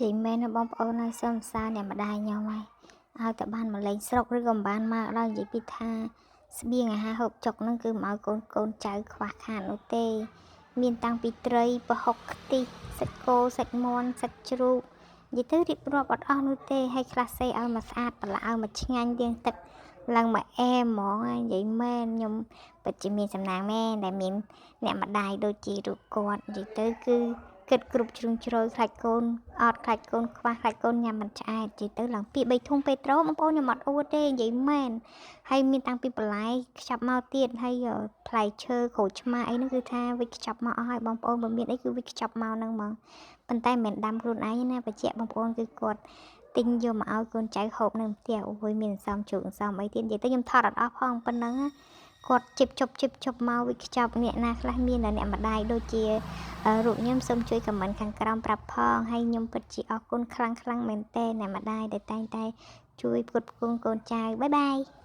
និយាយមែនណាបងប្អូនហើយសូមសារអ្នកម្ដាយខ្ញុំហើយឲ្យតែបានមកលេងស្រុកឬក៏មិនបានមកដល់និយាយពីថាស្បៀងអាហារហូបចុកហ្នឹងគឺមិនឲ្យកូនកូនចៅខ្វះខាតនោះទេ មានតាំងពីត្រីប្រហុកខ្ទិះសាច់គោសាច់មាន់សាច់ជ្រូកនិយាយទៅរៀបរាប់អត់អស់នោះទេហើយខ្លះសេឲ្យមកស្អាតប្រឡាឲ្យមកឆ្ងាញ់ទៀងទឹកឡើងមកអែមហ្មងហើយនិយាយមែនខ្ញុំពិតជាមានសំណាងមែនដែលមានអ្នកម្ដាយដូចជារូបគាត់និយាយទៅគឺគិតគ្រប់ជ្រុងជ្រោយខ្លាចកូនអត់ខ្លាចកូនខ្វះខ្លាចកូនញ៉ាំមិនឆ្អែតនិយាយទៅឡើងពី3ធុងពេត្រូបងប្អូនខ្ញុំអត់អួតទេនិយាយមែនហើយមានតាំងពីបន្លែខ្ចប់មកទៀតហើយផ្លែឈើក្រូចឆ្មាអីហ្នឹងគឺថាវិចខ្ចប់មកអស់ហើយបងប្អូនបើមានអីគឺវិចខ្ចប់មកហ្នឹងហ្មងប៉ុន្តែមិនមែនដាំខ្លួនឯងណាបញ្ជាក់បងប្អូនគឺគាត់ទិញយកមកឲ្យកូនចៅហូបនៅផ្ទះអូយមានសំជ្រូកសំអីទៀតនិយាយទៅខ្ញុំថតអត់អស់ផងប៉ុណ្ណឹងគាត់ជិបជប់ជិបជប់មកវិចខ្ចប់អ្នកណាខ្លះមានអ្នកម្ដាយដូចជារូបខ្ញុំសូមជួយ comment ខាងក្រោមប្រាប់ផងហើយខ្ញុំពិតជាអរគុណខ្លាំងខ្លាំងមែនទែនអ្នកម្ដាយដែលតែងតែជួយផ្គត់ផ្គង់កូនចៅbye bye។